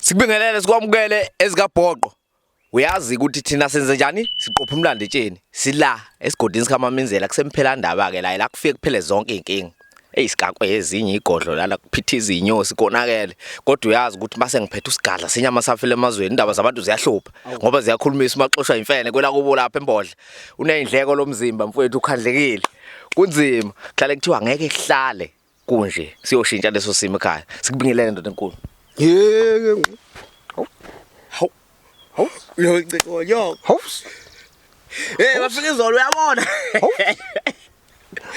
Sikubingelele sikwamukele ezikaBhoqo. Uyazi ukuthi thina senze njani? Siqopha umlando etsheni. Sila esigodini sikaMaminzela kusemphela ndaba ke la la kufike kuphele zonke izinkinga. Eyisikakwe ezinye igodlo lana kuphithiza inyosi konakele. Kodwa uyazi ukuthi mase ngiphethe usigadla senyama safile emazweni indaba zabantu ziyahlupha ngoba ziyakhulumisa uma xoshwa imfene kwelakubo lapha embodla. Uneyindleko lomzimba mfowethu ukhandlekile. Kunzima. Kuhlale kuthiwa ngeke kuhlale kunje siyoshintsha leso simo ekhaya sikubingelele ndoda enkulu Yeke. Hawu. Hawu. Uyociko yo. Hawu. Hey bafika izolo uyabona.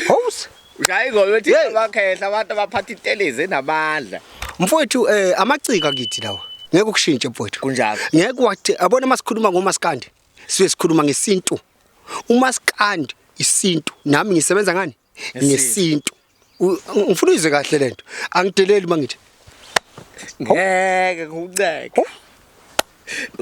Hawu. Ushaya ingoma ethi Hey. abakhehla abantu abaphatha intelezi enamandla. Mfowethu amacika kithi lawa. Ngeke ukushintshe mfowethu. Kunjalo. Ngeke wathi abona masikhuluma ngomaskandi. Siye sikhuluma ngesintu. Umaskandi isintu. Nami ngisebenza ngani? Ngesintu. Ngifuna uyizwe kahle lento. Angideleli mangithi. Ngeke ngikuceke.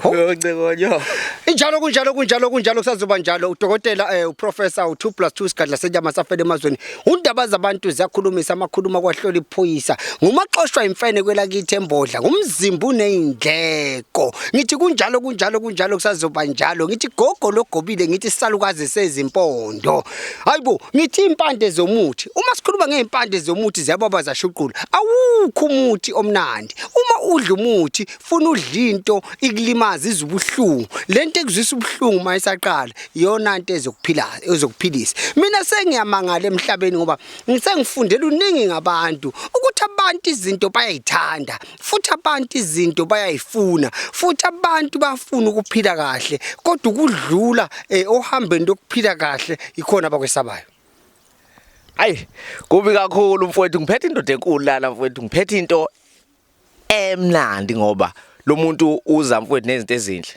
Uyociko yo. Injalo kunjalo kunjalo kunjalo kusazoba njalo udokotela uprofessor u2 + 2 sigadla senyama safele emazweni undaba zabantu ziyakhulumisa amakhuluma kwahlola iphoyisa ngumaxoshwa imfene kwelakithi embodla ngumzimba uneyindleko ngithi kunjalo kunjalo kunjalo kusazoba njalo ngithi gogo logobile ngithi salukazi sezimpondo hayibo ngithi impande zomuthi uma sikhuluma ngeimpande zomuthi ziyababa zashuqula awukho umuthi omnandi uma udla umuthi funa udla into ikulimaza izubuhlungu lento ekuzwisa ubuhlungu uma isaqala iyona nto ezokuphila ezokuphilisa mina sengiyamangala emhlabeni ngoba ngisengifundela uningi ngabantu ukuthi abantu izinto bayayithanda futhi abantu izinto bayayifuna futhi abantu bafuna ukuphila kahle kodwa ukudlula ohambeni lokuphila kahle ikhona abakwesabayo. Ayi kubi kakhulu mfowethu ngiphethe indoda enkulu lana mfowethu ngiphethe into emnandi ngoba lo muntu uza mfowethu nezinto ezinhle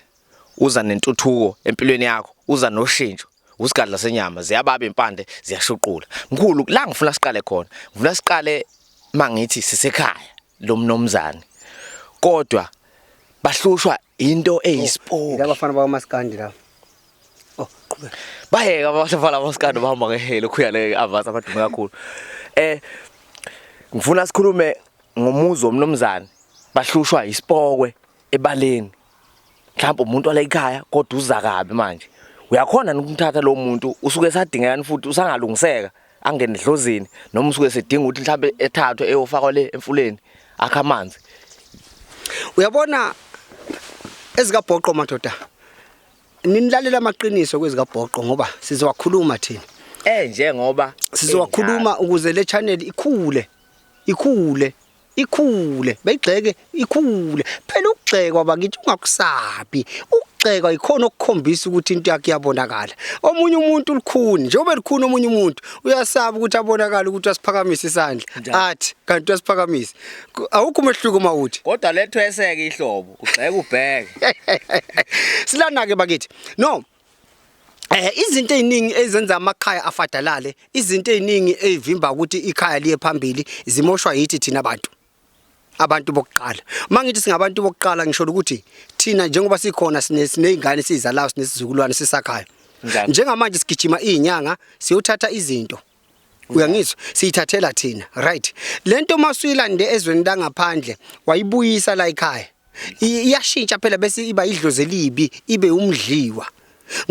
uza nentuthuko empilweni yakho uza noshintsho usigadla senyama ziyababa impande ziyashuqula mkhulu la ngifuna siqale khona ngifuna siqale mangithi sisekhaya lo mnomzane kodwa bahlushwa into eyisipoki Laba bafana bakamaskandi laba. Oh, qhubeka. Bayeka abafana bamaskandi bahamba ngehelo khuya le avasa abadume kakhulu. Ngifuna sikhulume ngomuzi womnumzane bahlushwa isipokwe ebaleni. Mhlawumbe umuntu wala ekhaya kodwa uza kabi manje. Uyakhona ukumthatha lo muntu usuke esadingekani futhi usangalungiseka angene edlozini noma usuke esedinga ukuthi mhlawumbe ethathwe eyofakwa le emfuleni akha amanzi. Uyabona ezikabhoqo madoda. Ninilalela amaqiniso kwezikabhoqo ngoba sizowakhuluma thina. Njengoba sizowakhuluma ukuze le channel ikhule. Ikhule. Ikhule, beyigxeke ikhule. Phela ukugxekwa bakithi ungakusabi. Ukugxekwa ikhona okukhombisa ukuthi into yakhe iyabonakala. Omunye umuntu ulikhuni, njengoba elikhuni omunye umuntu uyasaba ukuthi abonakale ukuthi uyasiphakamisa isandla. Athi kanti uyasiphakamisa. Awukho umehluko uma uthi. Kodwa lethweseke ihlobo, ugxeke ubheke. Silana ke bakithi. No. Izinto eziningi ezenza amakhaya afadalale, izinto eziningi ezivimba ukuthi ikhaya liye phambili zimoshwa yithi thina abantu. Abantu bokuqala. Mangithi singabantu bokuqala ngisho ukuthi thina njengoba sikhona sinezingane sizalayo sinesizukulwane sisakhayo. Njengamanje sigijima izinyanga siyothatha izinto. Uyangizwa? Siyithathela thina, right? Lento masuyilande ezweni langaphandle wayibuyisa la ekhaya. Iyashintsha phela bese iba idlozi elibi, ibe umdliwa.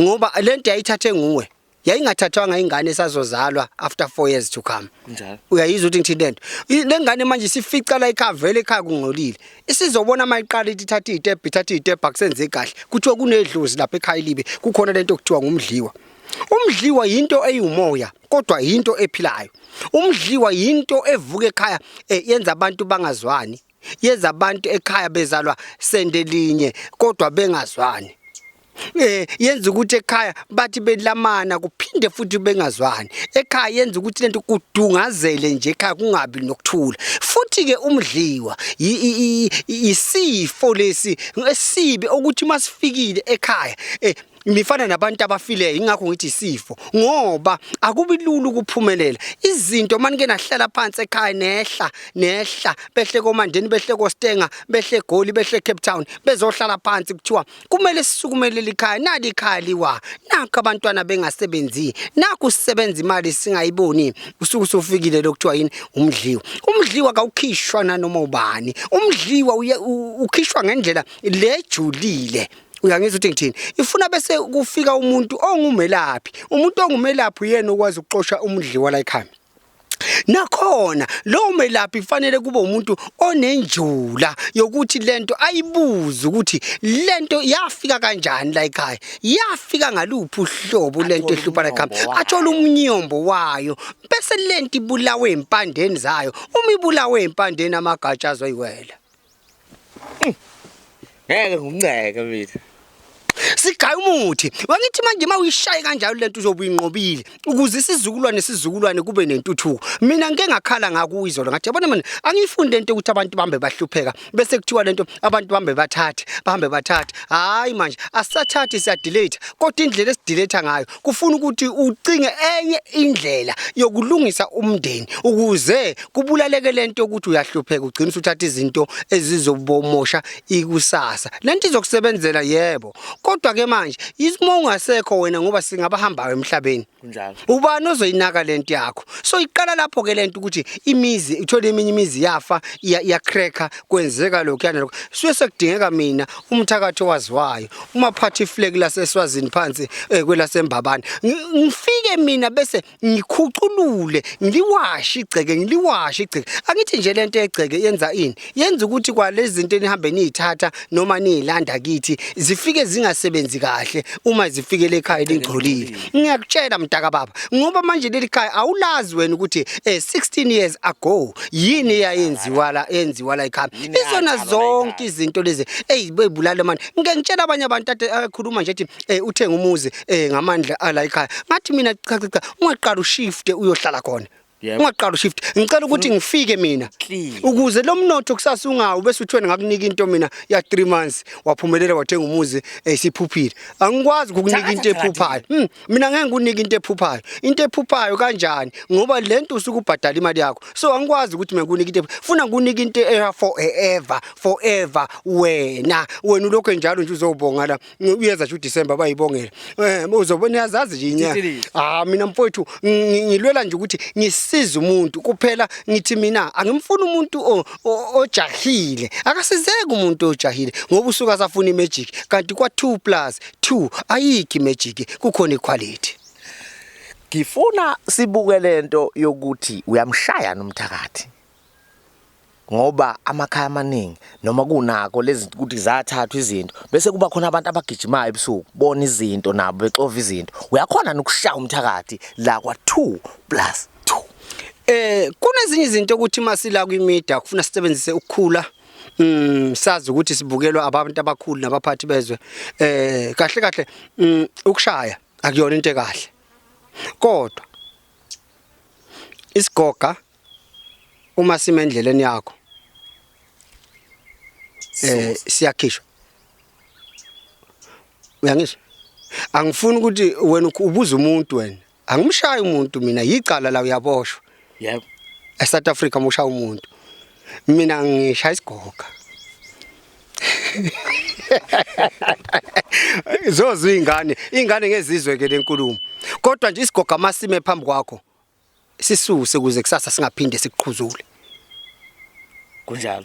Ngoba lento yayithathe nguwe. Yayingathathwanga ingane esazozalwa after 4 years to come. Kunjalo. Uyayizwa ukuthi ngithini lento? Le ngane manje isifica la ekhaya vele ekhaya kungcolile. Isizobona mayiqala ithi ithatha izitebhu, ithatha izitebhu akusenze kahle. Kuthiwa kunedlozi lapha ekhaya elibi, kukhona lento okuthiwa ngumdliwa. Umdliwa yinto eyiwumoya kodwa yinto ephilayo. Umdliwa yinto evuka ekhaya yenza abantu bangazwani. Yenza abantu ekhaya bezalwa sende linye kodwa bengazwani. Yenza ukuthi ekhaya bathi belamana kuphinde futhi bengazwani. Ekhaya yenza ukuthi lento kudungazele nje ekhaya kungabi nokuthula. Futhi ke umdliwa isifo lesi esibi ukuthi masifikile ekhaya Nifana nabantu abafileyo, ingakho ngithi isifo, ngoba akubi lula ukuphumelela izinto manike nahlala phansi ekhaya, nehla nehla, behle koMandeni, behle koStenga, behle eGoli, behle Cape Town, bezohlala phansi, kuthiwa kumele sisukumelele ikhaya, nali ikhaya liwa, nakho abantwana bengasebenzi, nakho sisebenza imali singayiboni. Usuke usufikile lokuthiwa yini? Umdliwa. Umdliwa kawukhishwa nanoma ubani, umdliwa ukhishwa ngendlela lejulile. Uyangizwa ukuthi ngithini? Ifuna bese kufika umuntu ongumelaphi. Umuntu ongumelaphi uyena okwazi ukuxosha umdliwa la ekhaya. Nakhona lowo melaphi kufanele kube umuntu onenjula yokuthi lento ayibuze ukuthi lento yafika kanjani la ekhaya, yafika ngaluphi uhlobo lento ehlupha la ekhaya, athole umnyombo wayo, bese lento ibulawe empandeni zayo. Uma ibulawe empandeni, amagatsha azoyiwela. Ngeke ngumnceke mina. Sigaya umuthi wangithi manje uma uyishaye kanjalo lento uzobe uyinqobile, ukuze isizukulwane sizukulwane kube nentuthuko. Mina ngike ngakhala ngakuwo izolo, ngathi yabona mina angiyifundi lento ukuthi abantu bambe bahlupheka, bese kuthiwa lento abantu bambe bathathe, bahambe bathathe. Hayi, manje asisathathi, siyadelete, kodwa indlela esidelete ngayo kufuna ukuthi ucinge enye indlela yokulungisa umndeni ukuze kubulaleke lento yokuthi uyahlupheka, ugcina usuthatha izinto ezizobomosha ikusasa. Lento izokusebenzela, yebo, kodwa ke manje isimo ungasekho wena, ngoba singabahambayo emhlabeni. Kunjalo. Ubani ozoyinaka lento yakho? So iqala lapho ke lento ukuthi imizi, uthole eminye imizi yafa, iyacracka, kwenzeka lokhu yana lokhu, suke sekudingeka mina umthakathi owaziwayo, umaphathi iflag laseSwazini phansi kwelasembabane, ngifike mina bese ngikhuculule, ngiliwashe igceke, ngiliwashe igceke. Angithi nje lento egceke yenza ini? Yenza ukuthi kwalezi zinto enihambe niyithatha noma niyilanda kithi zifike zingasebenzi kahle uma zifikele ekhaya lingcolile. Ngiyakutshela mntaka baba, ngoba manje leli khaya awulazi wena ukuthi 16 years ago yini eyayenziwa la, yenziwa la ekhaya. Yini izona eyaqalwa la zonke ekhaya? Izinto lezi eyibulala manje, ngike ngitshela abanye abantu ade akhuluma nje ethi uthenga umuzi ngamandla ala ekhaya, ngathi mina cha cha cha, ungaqala ushifte uyohlala khona. Ungaqala ushift, ngicela ukuthi ngifike mina Clean. ukuze lo mnotho kusasa ungawu, bese uthiwe ngakunika into mina ya 3 months, waphumelela wathenga umuzi, siphuphile. Angikwazi ukukunika into ephuphayo. Mina ngeke ngikunike into ephuphayo. Into ephuphayo kanjani? Ngoba lento usuke ubhadala imali yakho, so angikwazi ukuthi mina ngikunike into funa ngikunike into eya forever forever. Wena ulokho njalo nje uzobonga la, uyeza nje uDecember, bayibongela, uzobona, uyazazi nje inyanga. Titilizi. Ah, mina mfowethu ngilwela nje ukuthi ngisize umuntu kuphela. Ngithi mina angimfuni umuntu ojahile, akasizeki umuntu ojahile, ngoba usuka asafuna imagic, kanti kwa 2 plus 2 ayikho imagic, kukhona iquality. Ngifuna sibuke lento yokuthi uyamshaya nomthakathi, ngoba amakhaya amaningi noma kunako lezi ukuthi zathathwa izinto, bese kuba khona abantu abagijimayo ebusuku, bona izinto nabo bexova izinto. Uyakhona nokushaya umthakathi la kwa 2 plus 2? Kunezinye izinto ukuthi masila kwimedia kufuna sisebenzise ukukhula, sazi ukuthi sibukelwa abantu abakhulu nabaphathi bezwe. Kahle kahle, ukushaya akuyona into ekahle, kodwa isigoga uma sime endleleni yakho siyakhishwa. Uyangizwa? Angifuni ukuthi wena ubuze umuntu, wena angimshayi umuntu mina, yicala la, uyaboshwa. ESouth Africa mushaya umuntu, mina ngishaya isigoga. Zozo ingane, ingane ngezizwe ke lenkulumo, kodwa nje isigoga masime phambi kwakho sisuse ukuze kusasa singaphinde sikuqhuzule. Kunjalo.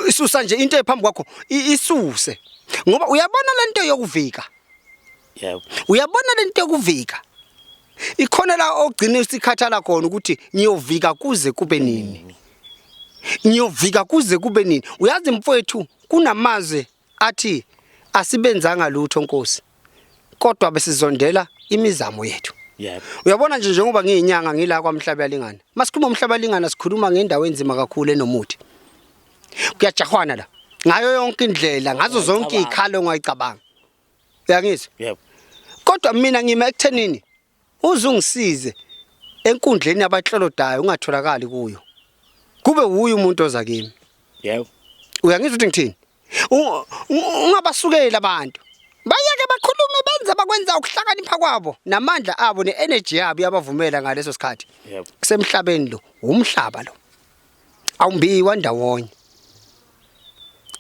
Isusa nje into ephambi kwakho, isuse, ngoba uyabona lento yokuvika. Uyabona lento yokuvika ikhona la ogcina usikhathala khona ukuthi ngiyovika kuze kube nini, ngiyovika kuze kube nini. Uyazi mfowethu, kunamazwe athi asibenzanga lutho Nkosi, kodwa besizondela imizamo yethu. Uyabona nje, njengoba ngiyinyanga ngila kwaMhlaba yalingana, masikhuluma umhlaba yalingana sikhuluma ngendawo enzima kakhulu enomuthi, kuyajahwana la ngayo yonke indlela, ngazo zonke Ungayicabanga. izikhalo ongayicabanga. Uyangizwa? Yebo. Kodwa mina ngima ekuthenini uze ungisize enkundleni yabahlolodayo ungatholakali kuyo, kube wuye umuntu oza kimi. Uyangizwa ukuthi ngithini? Ungabasukeli abantu. Abakwenza ukuhlakanipha kwabo namandla abo ne-energy yabo iyabavumela ngaleso sikhathi. Yebo. Kusemhlabeni lo, umhlaba lo. Awumbiwa ndawonye.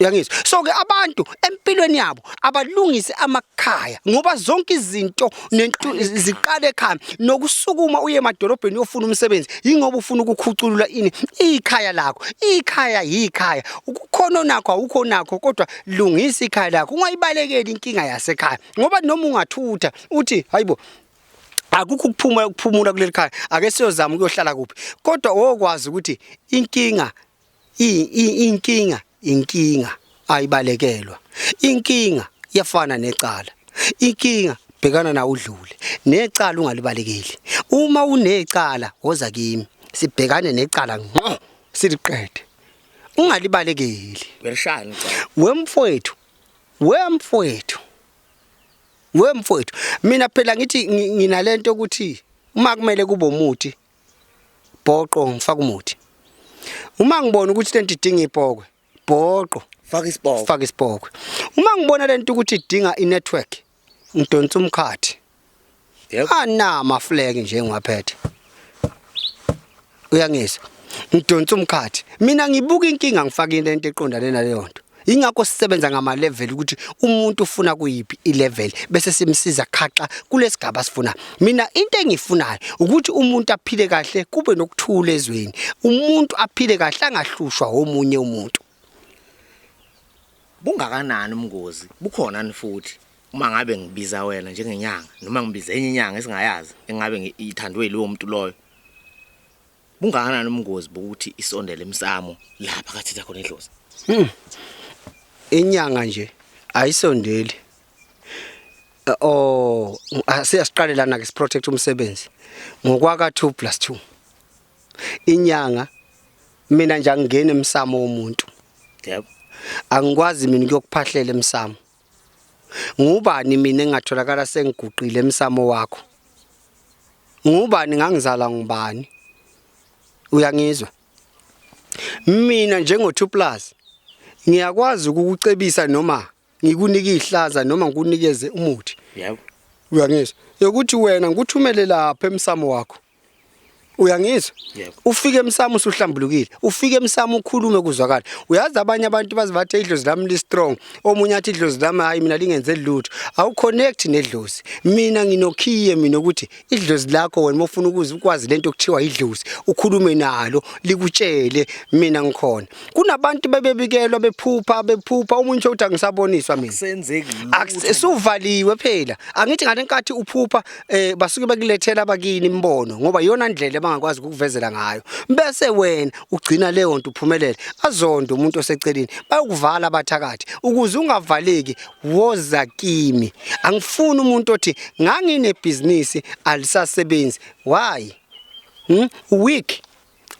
Uyangizwa? So ke abantu empilweni yabo abalungise amakhaya ngoba zonke izinto nento ziqala ekhaya nokusukuma uye emadolobheni uyofuna umsebenzi yingoba ufuna ukukhuculula ini ikhaya lakho. Ikhaya yikhaya. Ukukhona onakho awukho nakho kodwa lungisa ikhaya lakho. Ungayibalekeli inkinga yasekhaya ngoba noma ungathutha uthi hayibo akukho ukuphuma ukuphumula kuleli khaya ake siyozama ukuyohlala kuphi kodwa wokwazi ukuthi inkinga inkinga inkinga ayibalekelwa inkinga iyafana necala inkinga bhekana nawo udlule necala ungalibalekeli uma unecala woza kimi sibhekane necala ngqo siliqede ungalibalekeli Uyalishaya icala. Wemfowethu wemfowethu wemfowethu mina phela ngithi nginalento ukuthi uma kumele kube umuthi bhoqo ngifaka umuthi uma ngibona ukuthi lento idinga ibhokwe bhoqo faka isibhokwe faka isibhokwe uma ngibona lento ukuthi idinga inetwork ngidonsa umkhathi Yebo. Anama flag nje ngiwaphethe. Uyangizwa? Ngidonsa umkhathi. Mina ngibuka inkinga ngifaka into into eqondane naleyo nto. Ingakho sisebenza ngama level ukuthi umuntu ufuna kuyiphi ilevel bese simsiza khaxa kulesigaba sifuna. Mina into engifunayo ukuthi umuntu aphile kahle kube nokuthula ezweni. Umuntu aphile kahle angahlushwa omunye umuntu. Bungakanani ubungozi? Bukhona ni futhi? Uma ngabe ngibiza wena njengenyanga noma ngibiza enye inyanga esingayazi engabe ithandwe yilowo muntu loyo. Bungakanani ubungozi bokuthi isondele emsamo lapha kathetha khona idlozi? Inyanga nje ayisondeli. Oh, asiyasiqale lana ke siprotect umsebenzi. Ngokwaka 2 plus 2. Inyanga mina nje angingeni emsamo womuntu. Yebo. Angikwazi mina ukuyokuphahlela emsamo. Ngubani mina engatholakala sengiguqile emsamo wakho? Ngubani ngangizalwa ngubani? Uyangizwa? Mina njengo 2 plus ngiyakwazi ukukucebisa noma ngikunike ihlaza noma ngikunikeze umuthi. Yebo. Uyangizwa? Yokuthi wena ngikuthumele lapha emsamo wakho. Uyangizwa? Yebo. Ufike emsamo usuhlambulukile. Ufike emsamo ukhulume kuzwakala. Uyazi abanye abantu baze bathi idlozi lami li strong. Omunye athi idlozi lami hayi mina lingenzeli lutho. Awu connect nedlozi. Mina nginokhiye mina ukuthi idlozi lakho wena mofuna ukuze ukwazi lento okuthiwa idlozi ukhulume nalo likutshele mina ngikhona. Kunabantu bebebikelwa bephupha bephupha omunye uthi angisaboniswa mina. Senzeki lutho. Suvaliwe phela. Angithi ngalenkathi uphupha eh basuke bekulethela abakini imibono ngoba iyona ndlela abangakwazi ukukuvezela ngayo. Bese wena ugcina leyo nto uphumelele. Azonde umuntu oseceleni bayokuvala abathakathi ukuze ungavaleki woza kimi. Angifuni umuntu othi nganginebhizinisi alisasebenzi. Why? Weak.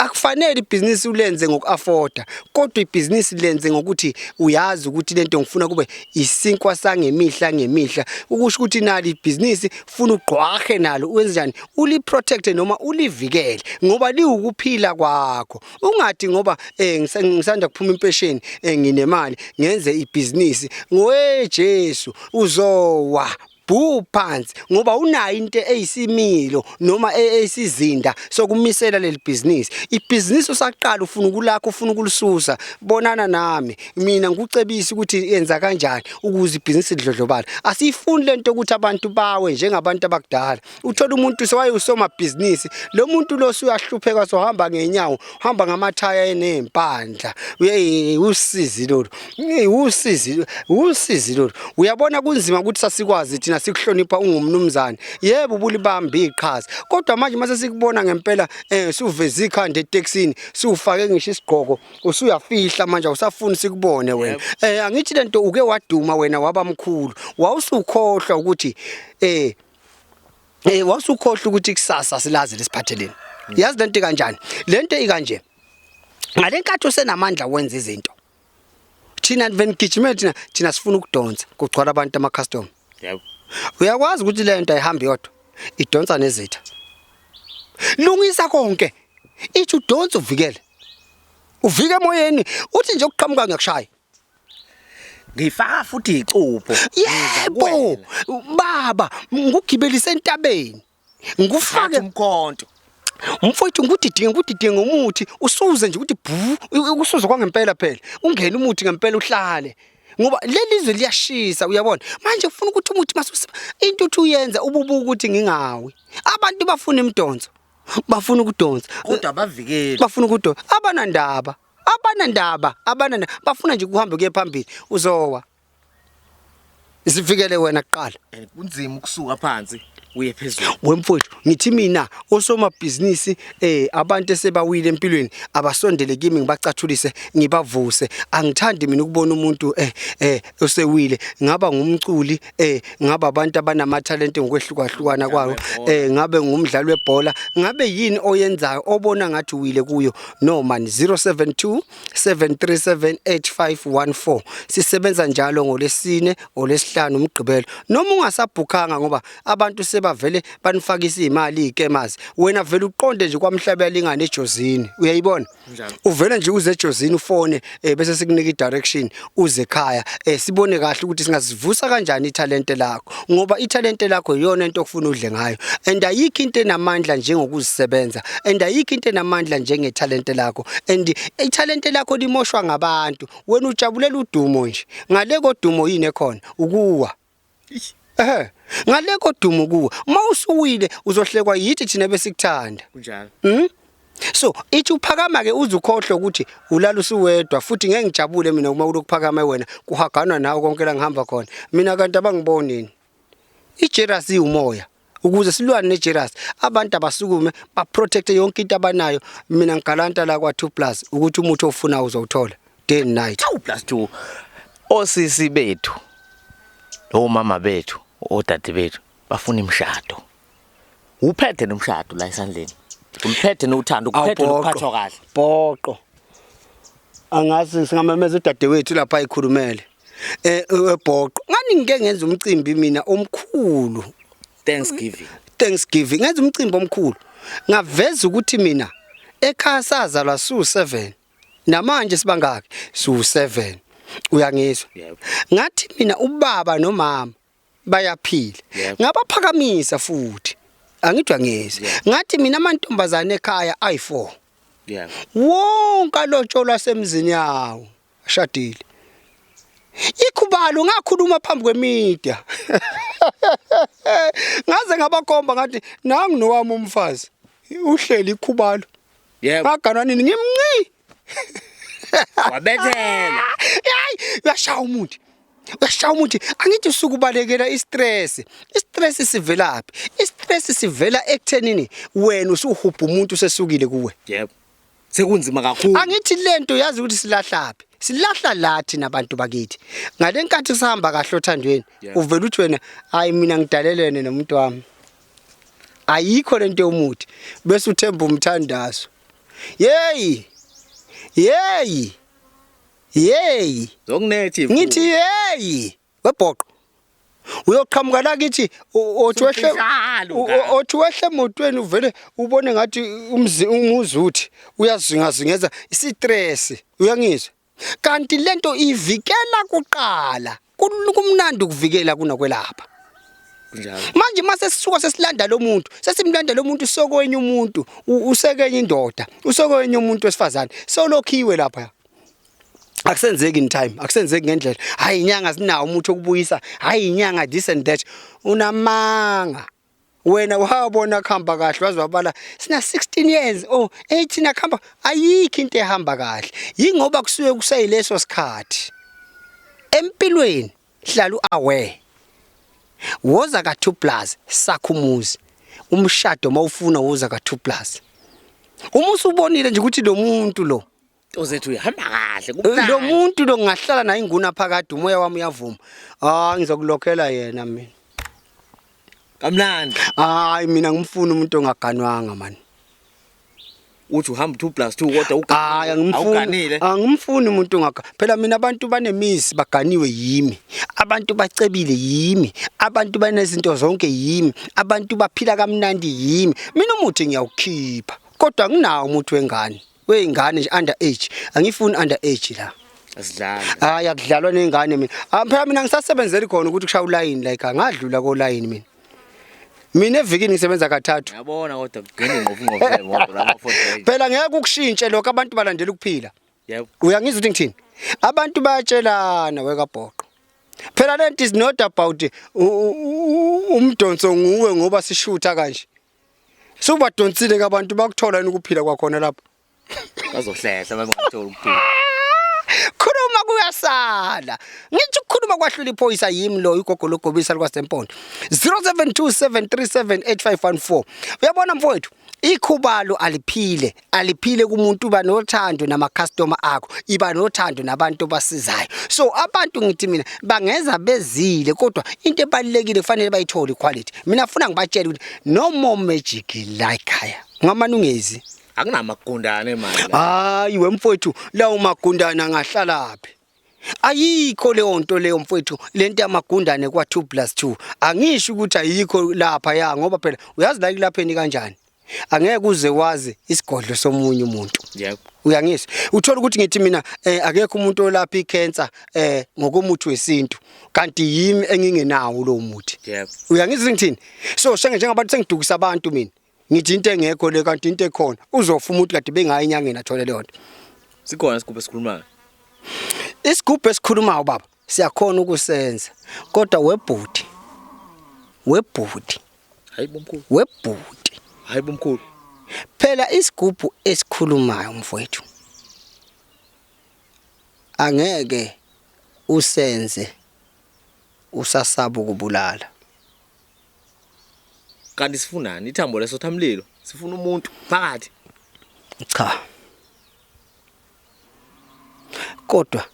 Akufanele ibhizinisi ulenze ngoku-afforda kodwa ibhizinisi lenze ngokuthi uyazi ukuthi lento ngifuna kube isinkwa sangemihla ngemihla ukusho ukuthi nalo ibhizinisi funa ugqwahe nalo wenze njani uliprotecte noma ulivikele ngoba liwukuphila kwakho ungathi ngoba ngisanda kuphuma impesheni nginemali ngenze ibhizinisi ngowe Jesu uzowa bhu phansi ngoba unayo into eyisimilo noma eyisizinda sokumisela leli bhizinisi. Ibhizinisi usaqala ufuna ukulakha ufuna ukulisusa, bonana nami mina ngikucebise ukuthi yenza kanjani ukuze ibhizinisi lidlodlobale. Asiyifuni lento yokuthi abantu bawe njengabantu abakudala. Uthola umuntu sewayewusomabhizinisi, lo muntu lo usuyahlupheka sohamba ngenyawo, uhamba ngamathaya eney'mpandla. Usizi lolu. Usizi, usizi lolu. Uyabona kunzima ukuthi sasikwazi thina sikuhlonipha ungumnumzane. Yebo ubulibamba iqhaza. Kodwa manje mase sikubona ngempela suveza ikhanda etekisini, siwufake ngisho isigqoko, usuyafihla manje awusafuni sikubone wena. Angithi lento uke waduma wena waba mkhulu. Wawusukhohlwa ukuthi wawusukhohlwa ukuthi kusasa silazi lisiphatheleni. Yazi lento ikanjani? Lento ikanje. Ngalenkathi usenamandla wenza izinto. Thina venigijimele thina sifuna ukudonsa kugcwala abantu ama customer. Yebo. Uyakwazi ukuthi lento ayihambi yodwa. Idonsa nezitha. Lungisa konke. Ithi udonsa uvikele. Uvike emoyeni uthi nje ukuqhamuka ngiyakushaya. Ngifaka futhi icupho. Yebo baba, ngugibelise entabeni, ngufake umkhonto. Mfowethu, ngudidinge, ngudidinge ngomuthi, usuze nje ukuthi bhu, usuze kwangempela phela, ungene umuthi ngempela uhlale, ngoba leli zwe liyashisa, uyabona. Manje ufuna ukuthi umuthi mase into uthi uyenza ububuka ukuthi ngingawi. Abantu bafuna imidonso, bafuna ukudonsa. Kodwa abavikeli. Bafuna ukudonsa, abanandaba, abanandaba, abanandaba, bafuna nje kuhambe kuye phambili. Uzowa, zivikele wena kuqala. And kunzima ukusuka phansi uye phezulu. Wemfowethu, ngithi mina osomabhizinisi, abantu esebawile empilweni abasondele kimi, ngibacathulise, ngibavuse. Angithandi mina ukubona umuntu osewile. Ngaba ngumculi, ngaba abantu abanamathalente ngokwehlukahlukana kwawo, ngabe ngumdlali webhola, ngabe yini oyenzayo obona ngathi uwile kuyo, no man, 072 737 8514. Sisebenza njalo ngolesine, olesihlanu, umgqibelo, noma ungasabhukhanga, ngoba abantu sebavele banifakisa imali ikemazi. Wena vele uqonde nje kwamhlaba yalingana eJozini, uyayibona? Kunjalo. Uvele nje uze eJozini, ufone, bese sikunika i-direction uze ekhaya, sibone kahle ukuthi singasivusa kanjani ithalente lakho, ngoba ithalente lakho iyona into okufuna udle ngayo, and ayikho into enamandla njengokuzisebenza, and ayikho into enamandla njengethalente lakho, and ithalente lakho limoshwa ngabantu. Wena ujabulela udumo nje, ngale kodumo yini ekhona? Ukuwa. Ngale kodumo kuwa. Uma usuwile uzohlekwa yithi thina besikuthanda. Kunjalo. So ithi uphakama ke uze ukhohlwe ukuthi ulala usuwedwa, futhi ngeke ngijabule mina uma ulokuphakama wena kuhaganwa nawe konke la ngihamba khona. Mina kanti abangiboni yini? I-jealousy iwumoya. Ukuze silwane ne-jealousy, abantu abasukume ba-protect yonke into abanayo. Mina ngigalanta la kwa 2 plus ukuthi umuthi ofunayo uzowuthola day and night. 2 plus 2. Osisi bethu, omama bethu, odade bethu bafuna imishado. Uphethe nomshado la esandleni. Umphethe nothando, uphethe nokuphathwa kahle. Bhoqo. Angazi singamemeza udadewethu lapha ayikhulumele. Ebhoqo. Ngani ngike ngenza umcimbi mina omkhulu. Thanksgiving. Thanksgiving ngenza umcimbi omkhulu. Ngaveza ukuthi mina ekhaya sazalwa su 7. Namanje sibangaki? Su 7. Uyangizwa? Yebo. Ngathi mina ubaba nomama bayaphila. Yebo. Ngabaphakamisa futhi. Angithi uyangizwa? Yeah. Ngathi mina amantombazane ekhaya ayi4. Yeah. Wonke alotsholwa semzini yawo ashadile. Ikhubalo ngakhuluma phambi kwemedia. Ngaze ngabakhomba ngathi nangu nowami umfazi uhleli ikhubalo. Yebo. Ngaganwa nini ngimnci. Wabethela. Hayi, uyashaya umuntu. Uyashaya umuntu. Angithi usuku ubalekela istress. Istress sivelaphi? Istress sivela ekuthenini wena usuhubha umuntu usesukile kuwe. Yebo. Sekunzima kakhulu. Angithi lento yazi ukuthi silahlaphi? Silahla lathi nabantu bakithi. Ngalenkathi sihamba kahle othandweni, uvela uthi wena hayi mina ngidalelene nomuntu wami. Ayikho lento yomuthi bese uthemba umthandazo. Yeyi. Yeyi. Yeyi. Zokunethi. Ngithi yeyi. Webhoqo. Uyoqhamuka la kithi othi wehle Njalo ngane. othi wehle emotweni uvele ubone ngathi umzi umuzi uthi uyazingazingeza isistress, uyangizwa? Kanti lento ivikela kuqala. Kumnandi ukuvikela kunokwelapha. Kunjalo. Manje mase sisuka sesilanda lo muntu, sesimlanda lo muntu sokwenye umuntu, usekenye indoda, usekwenye umuntu wesifazane, solokhiwe lapha. Akusenzeki in time, akusenzeki ngendlela. Hayi inyanga sinawo umuthi okubuyisa, hayi inyanga this and that. Unamanga. Wena wabona kuhamba kahle waze wabala sina 16 years, oh 18 akuhamba, ayikho into ehamba kahle. Yingoba kusuke kuseyileso sikhathi. Empilweni hlala uaware. Woza ka 2 plus sakho umuzi. Umshado mawufuna woza ka 2 plus. Uma usubonile nje ukuthi lo muntu lo ozethu uyahamba kahle kumnandi. Lo muntu lo ngingahlala naye inguna phakade, umoya wami uyavuma. Ah, ngizokulokhela yena mina. Kamnandi. Hayi mina ngimfuna umuntu ongaganwanga man. Uthi uhamba 2 plus 2 kodwa Hayi angimfuni. awuganile. Angimfuni umuntu ongaga. Phela mina abantu banemisi baganiwe yimi. Abantu bacebile yimi. Abantu banezinto zonke yimi. Abantu baphila kamnandi yimi. Mina umuthi ngiyawukhipha. Kodwa nginawo umuthi wengane. Weyingane nje under age. Angifuni under age la. Asidlali. Hayi, akudlalwa nengane mina. Ah, phela mina ngisasebenzeli khona ukuthi kushaya ulayini la ekhaya. Ngadlula kolayini mina. Mina evikini ngisebenza kathathu. Uyabona kodwa kugcina ingqofu ingqofu lemoto lapha Ford Ranger. Phela ngeke ukushintshe lokho, abantu balandela ukuphila. Yebo. Uyangizwa ukuthi ngithini? Abantu bayatshelana wekabhoqo. Phela lento is not about umdonso nguwe ngoba sishutha kanje. Subadonsile ke abantu, bakuthola yini ukuphila kwakhona lapho? Bazohlehla uma bengathola ukuphila. Khuluma kuyasala. Ngithi ukukhuluma kwahlula iphoyisa, yimi lo igogo logobisa lwasempondo. 0727378514. Uyabona mfowethu, ikhubalo aliphile, aliphile kumuntu. Uba nothando nama customer akho, iba nothando nabantu obasizayo. So abantu ngithi mina bangeza bezile, kodwa into ebalekile kufanele bayithole iquality. Mina funa ngibatshele ukuthi no more magic la ekhaya. Ngamane ungezi. Akunamagundane manje la. Hayi wemfowethu, lawo magundane angahlalaphi? Ayikho leyo nto leyo mfowethu, lento yamagundane kwa 2 plus 2. Angisho ukuthi ayikho lapha ya, ngoba phela uyazi la kulapheni kanjani. Angeke uze wazi isigodlo somunye umuntu. Yebo. Uyangizwa? Uthola ukuthi ngithi mina akekho umuntu olapha icancer ngokomuthi wesintu, kanti yimi engingenawo lo muthi. Yebo. Uyangizwa ngithini? So senge njengabantu sengidukisa abantu mina. Ngithi into engekho le kanti into ekhona. Uzofa umuntu kade bengayi enyangeni athole leyo nto. Sikhona isigubhu esikhulumayo. Isigubhu esikhulumayo baba siyakhona ukusenza. Kodwa webhuti. Webhuti. Hayi bomkhulu. Webhuti. Hayi bomkhulu. Phela isigubhu esikhulumayo mfowethu angeke usenze usasaba ukubulala. Kanti sifunani? Ithambo lesothamlilo. Sifuna umuntu phakathi. Cha. Kodwa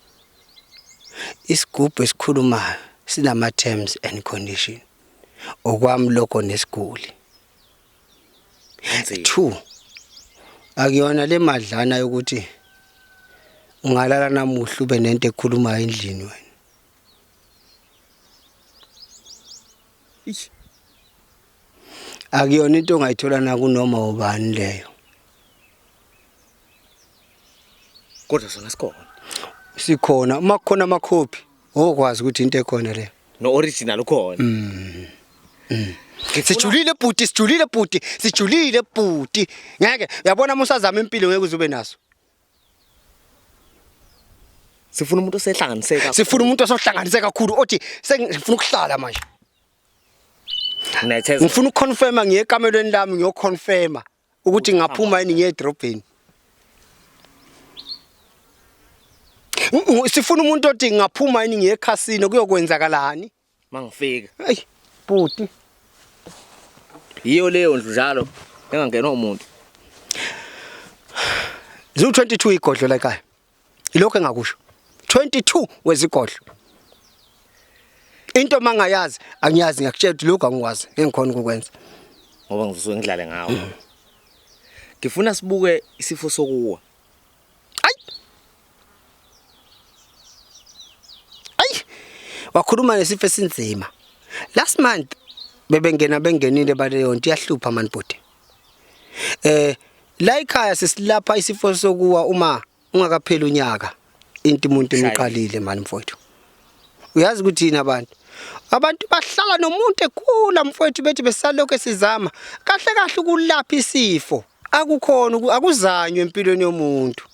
isigubhu esikhulumayo sinama terms and condition. Okwami lokho nesiguli. Kunzima. Two. Akuyona le madlana yokuthi ungalala namuhla ube nento ekhulumayo endlini wena. Ish. Akuyona into ongayithola na kunoma ubani leyo. Kodwa sona sikhona. Sikhona, uma kukhona amakhophi okwazi ukuthi into ekhona le. No original ukhona. Sijulile bhuti, sijulile bhuti, sijulile bhuti. Ngeke uyabona musazama impilo ngeke uze ube naso. Sifuna umuntu osehlanganiseka. Sifuna umuntu osohlanganise kakhulu othi sengifuna ukuhlala manje. Netheza. Ngifuna ukuconfirma, ngiye ekamelweni lami ngiyoconfirma ukuthi ngaphuma yini ngiye edrobheni. Sifuna umuntu othi ngaphuma yini ngiye ekhasino kuyokwenzakalani? Mangifika. Hey bhuti. Yiyo leyo ndlu njalo engangenwa umuntu. Zu 22 igodlo la ekhaya. Ilokho engakusho. 22 wezigodlo. Into mangayazi angiyazi, ngiyakutshela ukuthi lokho angikwazi engikhona ukukwenza. Ngoba ngizosuke ngidlale ngawo. Ngifuna sibuke isifo sokuwa. Ayi. Ayi. Wakhuluma nesifo esinzima. Last month bebengena bengenile baleyo nto iyahlupha man bhuti. La ekhaya sisilapha isifo sokuwa uma ungakapheli unyaka into umuntu emiqalile mani mfowethu. Uyazi ukuthi yini abantu? Abantu bahlala nomuntu egula mfowethu, bethi besalokho esizama kahle kahle ukulapha isifo. Akukhona akuzanywe empilweni yomuntu.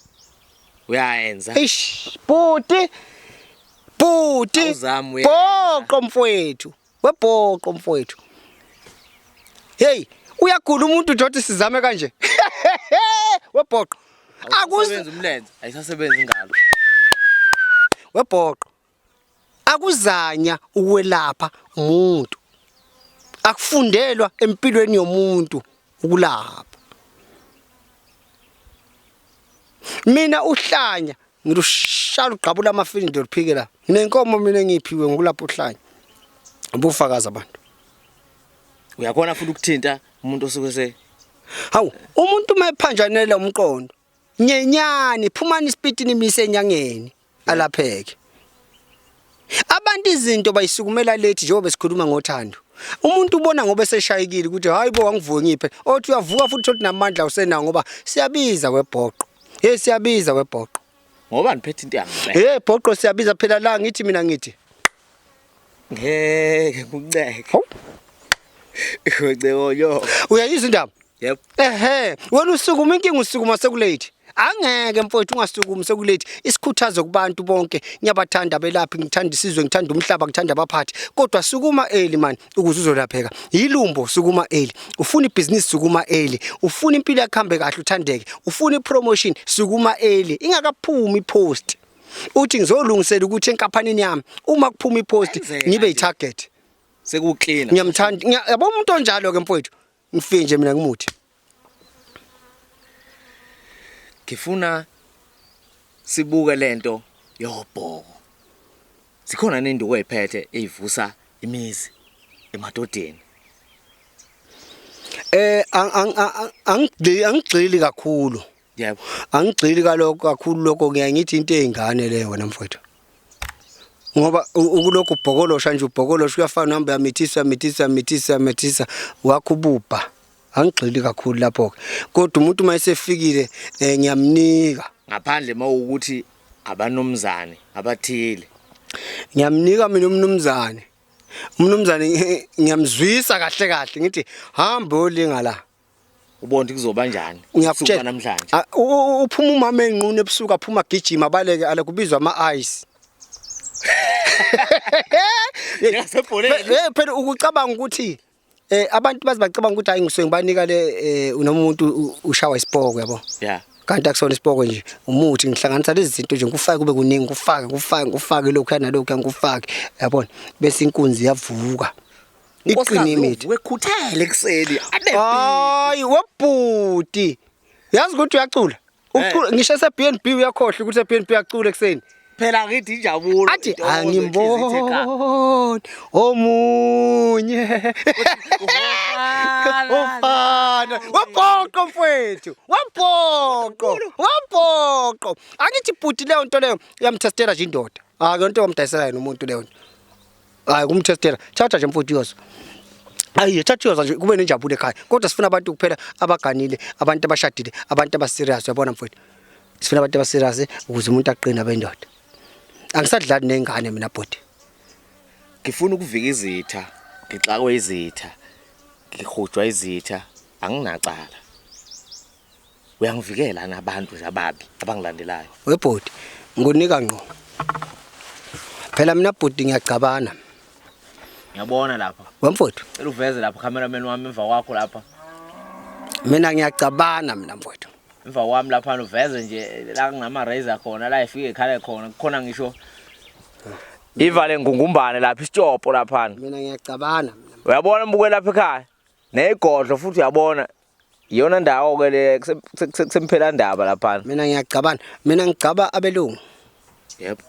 Uyayenza. Eish, bhuti. Bhuti. Awuzami uyenza. Bhoqo mfowethu. Webhoqo mfowethu. Hey, uyagula umuntu nje othi sizame kanje. Webhoqo. Akuze Akusebenzi umlenze, ayisasebenzi ingalo. Webhoqo. Akuzanya ukwelapha umuntu. Akufundelwa empilweni yomuntu ukulapha. Mina uhlanya ngilushala ugqabula amafini ndoluphike la. Nginenkomo mina engiphiwe ngokulapha uhlanya. Ubufakazi abantu. Uyakhona futhi ukuthinta umuntu osuke se Hawu, umuntu uma ephanjanela umqondo, nyenyani, phumani isipiti nimise enyangeni alapheke. Abantu izinto bayisukumela lethi njengoba besikhuluma ngothando. Umuntu ubona ngoba eseshayekile ukuthi hayi bo angivuke ngiphe. Othi uyavuka futhi uthi namandla usenawo ngoba siyabiza webhoqo. Hey, siyabiza webhoqo. Ngoba niphethe into yangempela. Hey bhoqo siyabiza phela la ngithi mina ngithi. Ngeke ngikunceke. Hawu. Ngicebo yo. Uyayizwa indaba? Yebo. Ehhe, wena usukuma inkinga usukuma sekulate. Angeke mfowethu ungasukumi sekulate. Isikhuthazo kubantu bonke. Ngiyabathanda abelaphi, ngithanda isizwe, ngithanda umhlaba, ngithanda abaphathi. Kodwa sukuma early man ukuze uzolapheka. Yilumbo sukuma early. Ufuna ibhizinisi sukuma early. Ufuna impilo yakho ihambe kahle uthandeke. Ufuna ipromotion sukuma early. Ingakaphumi ipost. Uthi ngizolungisela ukuthi enkampanini yami uma kuphuma ipost Kwenzeka ngibe nje. yitarget. Sekuclean. Ngiyamthanda. Yabo umuntu onjalo ke mfowethu. Ngifike nje mina ngimuthi. Ngifuna sibuke lento yobhoko. Sikhona nenduku eziphethe ezivusa imizi emadodeni. Angigxili kakhulu. Yebo. Angigxili kalokho kakhulu lokho ngiyaye ngithi into eyingane leyo wena mfowethu. Ngoba ukulokhu ubhokolosha nje ubhokolosha uyafana uhamba uyamithisa uyamithisa uyamithisa uyamithisa wakho ububha. Angigxili kakhulu lapho ke. Kodwa umuntu uma esefikile ngiyamnika. Ngaphandle mawukuthi abanomzane abathile. Ngiyamnika mina umnumzane. Umnumzane ngiyamzwisa kahle kahle ngithi hamba olinga la. Ubona ukuthi kuzoba njani? Ngiyakutshela namhlanje. Uphuma umama enqunu ebusuku aphuma gijima abaleke ale kubizwa ama ice. Njengasebholeni. Phela ukucabanga ukuthi abantu baze bacabanga ukuthi hayi ngisuke ngibanika le unomuntu ushawa isipoko yabo. Yeah. Kanti akusona isipoko nje umuthi ngihlanganisa lezi zinto nje ngikufake kube kuningi ngikufake ngikufake ngikufake lokhu nalokhu ngikufake yabona bese inkunzi iyavuka. Iqine imithi. Wekhuthele ekseni. Abe Hayi webhuti. Yazi ukuthi uyacula. Ucula ngisho se B&B uyakhohlwa ukuthi se B&B uyacula ekseni. Phela ngithi injabulo. Athi angimboni omunye. Ufana. Wabhoqo mfowethu. Wabhoqo. Wabhoqo. Angithi bhuti leyo nto leyo uyamtestela nje indoda. Hayi lento yomdayisela yena umuntu leyo nto. Hayi kumtestela. Thatha nje mfowethu yozo. Ayi thatha yozo nje kube nenjabulo ekhaya. Kodwa sifuna abantu kuphela abaganile, abantu abashadile, abantu abaserious uyabona mfowethu. Sifuna abantu abaserious ukuze umuntu aqine abendoda. Angisadlali nengane mina bhuti. Ngifuna ukuvika izitha, ngixakwe izitha, ngihujwa izitha, anginacala. Uyangivikela nabantu nje ababi abangilandelayo. Webhuti, ngunika ngqo. Phela mina bhuti ngiyagcabana. Ngiyabona lapha. Wemfowethu. Cela uveze lapha cameraman wami emva kwakho lapha. Mina ngiyagcabana mina mfowethu. Emva kwami lapha uveze nje la kunama razor khona la ifike ikhale khona kukhona ngisho ivale ngungumbane lapha isitshopo lapha. Mina ngiyagcabana mina. Uyabona mbuke lapha ekhaya. Negodlo futhi uyabona iyona ndawo ke le kusemphela ndaba lapha. Mina ngiyagcabana. Mina ngigcaba abelungu. Yebo.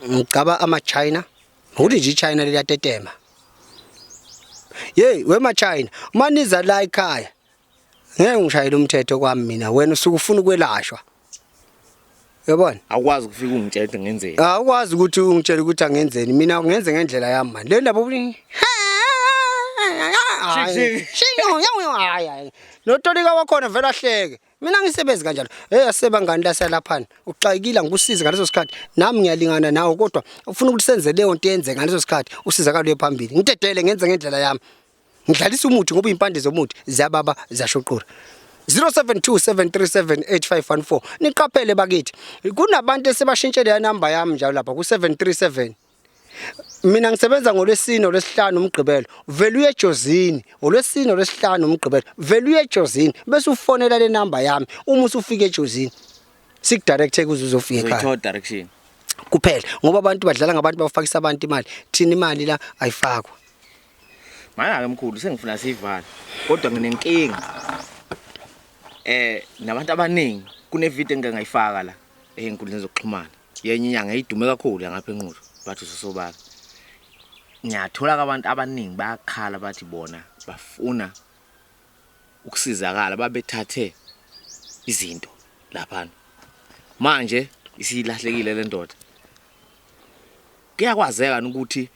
Ngigcaba ama China. Ukuthi nje iChina liyatetema. Hey wema China, maniza la ekhaya. Ngeke ngishayele umthetho kwami mina, wena usuke ufuna ukwelashwa. Uyabona? Awukwazi ukufika ungitshele ukuthi ngenzeni. Awukwazi ukuthi ungitshele ukuthi angenzeni. Mina ngenze ngendlela yami manje. Le ndaba uthi hayi. Notolika wakhona vele ahleke. Mina ngisebenzi kanjalo. Hey asebangani la siyalaphana. Uxakekile ngikusize ngaleso sikhathi. Nami ngiyalingana nawe kodwa ufuna ukuthi senze leyo nto yenzeka ngaleso sikhathi usizakalo phambili. Ngidedele ngenze ngendlela yami. Ngidlalisa umuthi ngoba impande zomuthi ziyababa ziyashuqura. 0727378514 niqaphele bakithi kunabantu esebashintshele ya number yami njalo lapha ku 737. Mina ngisebenza ngolwesine olwesihlanu umgqibelo vele uye eJozini olwesine olwesihlanu umgqibelo vele uye eJozini bese ufonela le number yami uma usufika eJozini sikudirecte kuze uzofika ekhaya. Uzoyithola direction kuphela ngoba abantu badlala ngabantu bafakisa abantu imali thina imali la ayifakwa. Manje ke mkhulu sengifuna sivale kodwa nginenkinga. Nabantu abaningi kune video engike ngayifaka la ezinkundleni zokuxhumana. Yenye inyanga idume kakhulu ngapha eNquthu bathi usosobala. Ngiyathola abantu abaningi bayakhala bathi bona bafuna ukusizakala babethathe izinto lapha. Manje isilahlekile le ndoda. Kuyakwazeka ukuthi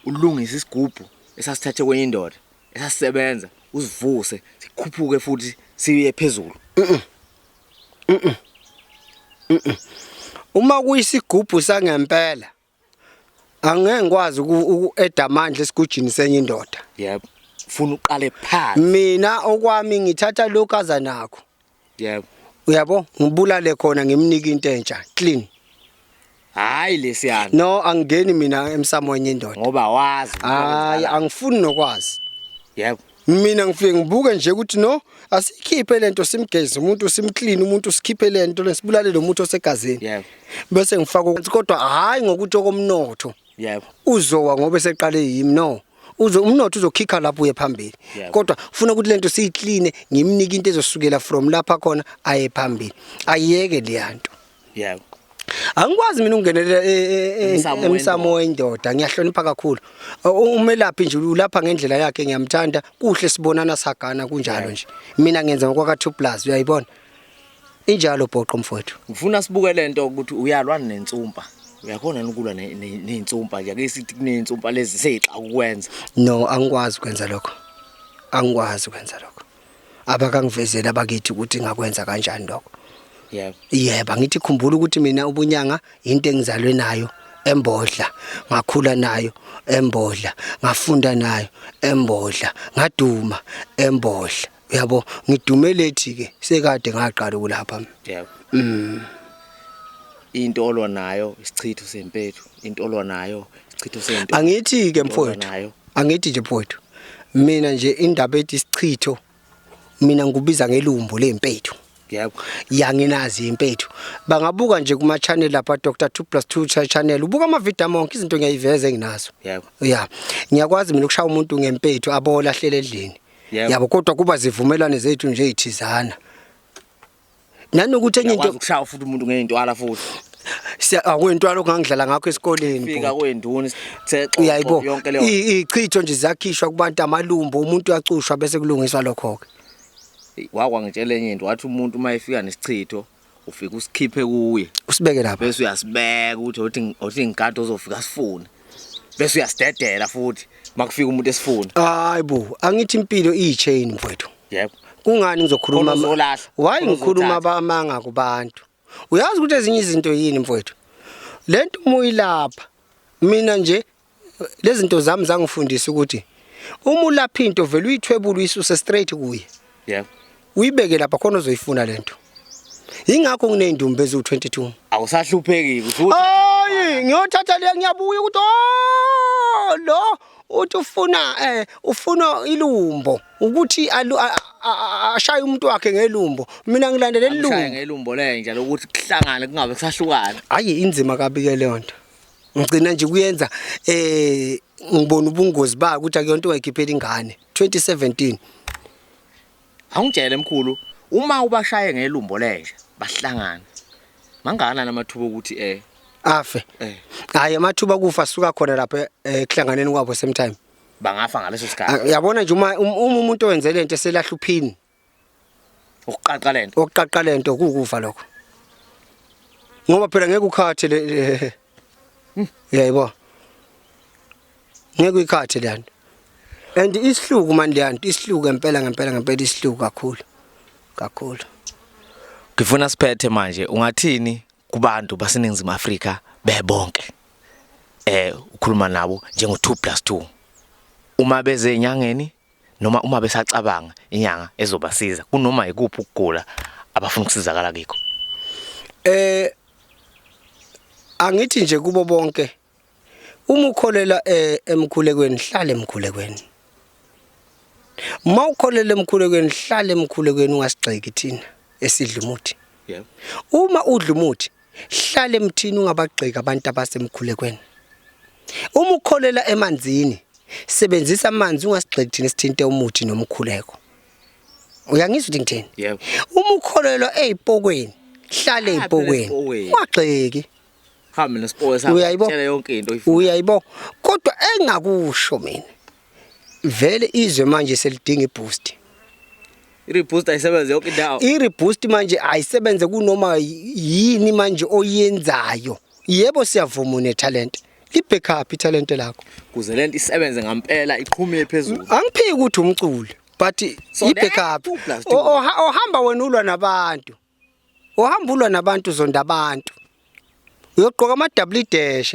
ulungise isigubhu esasithathe kwenye indoda esasisebenza usivuse sikhuphuke futhi siye phezulu. Uma kuyisigubhu sangempela angeke ngikwazi uku-eda amandla esigujini senye indoda. Yebo. Funa uqale phansi. Mina okwami ngithatha lokhu aza nakho. Yebo. Uyabo, ngibulale khona ngimnike into entsha, clean. Hayi lesiyana. No, angingeni mina emsamo wenye indoda. Ngoba wazi. Hayi, angifuni nokwazi. Yebo. Mina ngifike ngibuke nje ukuthi no, asikhiphe lento simgeze umuntu simclean umuntu sikhiphe lento lesibulale lo muntu osegazini. Yebo. Bese ngifaka kodwa hayi ngokuthi okomnotho. Yebo. Uzowa ngoba eseqale yimi no. Uzo umnotho uzokhikha lapho uye phambili. Kodwa ufuna ukuthi lento siyiclean ngimnike into ezosukela from lapha khona aye phambili. Ayeke leyanto. Yebo. Angikwazi mina ukungenelela emsamo wendoda ngiyahlonipha kakhulu. Umelaphi nje ulapha ngendlela yakhe ngiyamthanda kuhle sibonana sagana kunjalo nje. Mina ngenza ngokwaka 2 plus uyayibona. Injalo bhoqo mfowethu. Ngifuna sibuke lento ukuthi uyalwa nensumpa. Uyakhona ukulwa nezinsumpa nje ake sithi kunezinsumpa lezi seyixa ukwenza. No angikwazi ukwenza lokho. Angikwazi ukwenza lokho. Abakangivezela abakithi ukuthi ngakwenza kanjani lokho. Yebo. Yebo ngithi khumbula ukuthi mina ubunyanga into engizalwe nayo embodla ngakhula nayo embodla ngafunda nayo embodla ngaduma embodla uyabo ngidume lethi ke sekade ngaqala ukulapha. Yebo. Into olwa nayo isichitho sempethu, into olwa nayo isichitho sento. Angithi ke mfowethu. Angithi nje mfowethu. Mina nje indaba ethi isichitho mina ngikubiza ngelumbo lempethu. Yebo. Yanginazi impethu. Bangabuka nje kuma channel lapha Dr 2 2 channel. Ubuka ama video amonke izinto ngiyayiveza enginazo. Yebo. Ya. Ngiyakwazi mina ukushaya umuntu ngempethu abola hlele endlini. Yebo. Yabo kodwa kuba zivumelwane zethu nje ezithizana. Nanokuthi enye into Uyakwazi ukushaya futhi umuntu ngeyintwala futhi. Akwentwala okungangidlala ngakho esikoleni. Fika kwenduna sithexo Uyayibo. yonke leyo. Ichitho nje ziyakhishwa kubantu amalumbo umuntu uyacushwa bese kulungiswa lokho ke. Wakwangitshela enye into wathi umuntu uma efika nesichitho ufika usikhiphe kuye. Usibeke lapha. Bese uyasibeka ukuthi othi ngigade ozofika sifune. Bese uyasidedela futhi makufika umuntu esifuna. Hayibo, angithi impilo iyichain mfowethu. Yebo. Kungani ngizokhuluma Khona uzolahla, Why khona ngikhuluma uzothatha. amanga kubantu? Uyazi ukuthi ezinye izinto yini mfowethu? Lento uma uyilapha mina nje lezi zinto zami zangifundisa ukuthi uma ulapha into vele uyithwebule uyisuse straight kuye. Yebo. Uyibeke lapha khona uzoyifuna lento. Ingakho nginezindumbe eziwu22. Awusahlupheki ukuthi Hayi, ngiyothatha le ngiyabuya ukuthi oh lo uthi ufuna ufuna ilumbo ukuthi ashaye umuntu wakhe ngelumbo. Mina ngilandele Amshaye ilumbo. ngelumbo lenja lokuthi kuhlangane kungabe kusahlukana. Hayi inzima kabi ke leyo nto. Ngigcina nje kuyenza ngibona ubungozi bayo ukuthi akuyonto ongayikhiphela ingane. 2017. Awungitshele mkhulu uma ubashaye ngelumbo lenja bahlangana. Mangana amathuba ukuthi afe. Hayi amathuba kufa suka khona lapha ekuhlanganeni kwabo same time. Bangafa ngaleso sikhathi. Uyabona nje uma umuntu owenze lento eselahla uphini. Ukuqaqa lento. Ukuqaqa lento kukufa lokho. Ngoba phela ngeke ukhathe le. Yebo. Ngeke uyikhathe le nto. And isihluku manje le nto, isihluku ngempela ngempela ngempela isihluku kakhulu. Kakhulu. Ngifuna siphethe manje ungathini kubantu baseNingizimu Afrika bebonke? Ukhuluma nabo njengo 2+2. Uma beze enyangeni noma uma besacabanga inyanga ezobasiza kunoma ikuphi ukugula abafuna ukusizakala kikho. Angithi nje kubo bonke uma ukholela emkhulekweni hlala emkhulekweni. Uma ukholela emkhulekweni hlala emkhulekweni ungasigxeki thina esidla umuthi. Yebo. Uma udla umuthi hlala emthini ungabagxeki abantu abasemkhulekweni. Uma ukholela emanzini sebenzisa amanzi ungasigxeki thina sithinte umuthi nomkhuleko. Uyangizwa ukuthi ngithini? Yebo. Uma ukholelwa ezipokweni hlala ezipokweni. Esipokweni. Ungagxeki. Hambe nesipoko sakho. Uyayibo? Tshela yonke into oyifunayo. Uyayibo? Kodwa engakusho mina vele izwe manje selidinga iboost. I-reboost ayisebenze yonke indawo. I-reboost manje ayisebenze kunoma yini manje oyenzayo. Yebo siyavuma une talent. Li-backup italent lakho. Kuze lento isebenze ngempela iqhume phezulu. Angiphiki ukuthi umculi but So i-backup. 2+2. Ohamba wena ulwa nabantu. Ohamba ulwa nabantu zonda abantu. Uyogqoka ama double dash.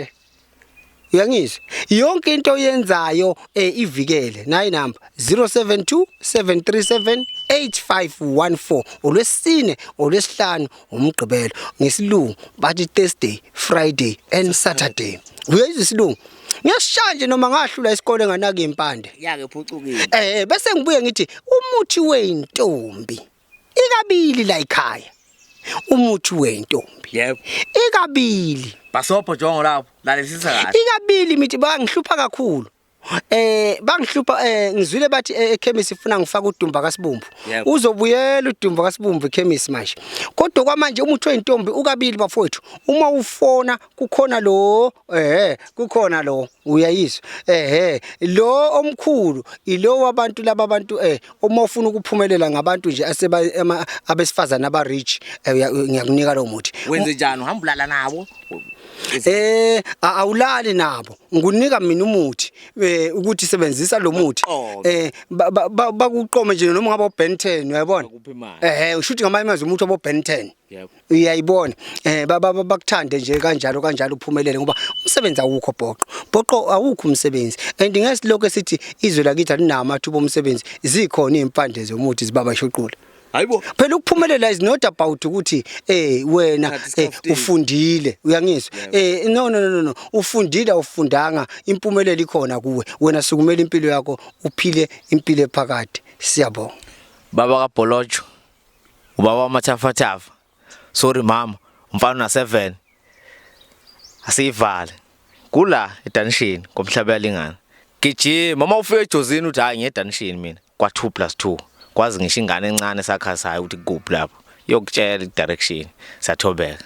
Uyangizwa? Yonke into oyenzayo ivikele. Nayi number 072 737 8514 olwesine, olwesihlanu, umgqibelo. Ngesilungu bathi Thursday, Friday and Saturday. Uyayizwa isilungu? Ngiyasishaya nje noma ngahlula isikole nganaka impande. Yake phucukile. Bese ngibuye ngithi umuthi weintombi ikabili la ekhaya. Umuthi weintombi. Yebo. Ikabili. Basobho jongo lapho. Lalelisisa kahle. Ikabili imithi bangihlupha kakhulu. Bangihlupha ngizwile bathi ekhemisi ifuna ngifake udumba kaSibumbu. Yebo. Uzobuyela udumba kaSibumbu ekhemisi manje. Kodwa kwamanje umuthi weintombi ukabili bafowethu. Uma ufona kukhona lo kukhona lo uyayizwa. Lo omkhulu ilo wabantu laba abantu uma ufuna ukuphumelela ngabantu nje aseba abesifazana aba rich ngiyakunika lo muthi. Wenze njani uhamba ulala nabo? Awulali nabo. Ngikunika mina umuthi ukuthi sebenzisa lo muthi. Baqome. Bakuqome nje noma ngabe Ben 10 uyayibona? Bakuphe imali. Ushuthi ngamanye amazwi umuthi wabo Ben 10. Yebo. Uyayibona? Bakuthande nje kanjalo kanjalo uphumelele ngoba umsebenzi awukho bhoqo. Bhoqo awukho umsebenzi. And ngesiloko esithi izwe lakithi alinawo amathuba omsebenzi, zikhona izimpande zomuthi zibaba shuqula. Hayibo. Phela ukuphumelela is not about ukuthi wena Thatha isikhafu ufundile uyangizwa no no no no ufundile awufundanga impumelelo ikhona kuwe wena sukumela impilo yakho uphile impilo ephakade. Siyabonga. Baba kaBholojo, ubaba wamathafathafa. Sorry mama, umfana una 7. Asiyivale. Kula edanishini ngomhlaba yalingana. Gijima mama ufike eJozini uthi hayi ngiyedanishini mina kwa 2 + 2. Kwazi ngisho ingane encane esakhasayo ukuthi kuphi lapho. Yokutshela i-direction. Siyathobeka.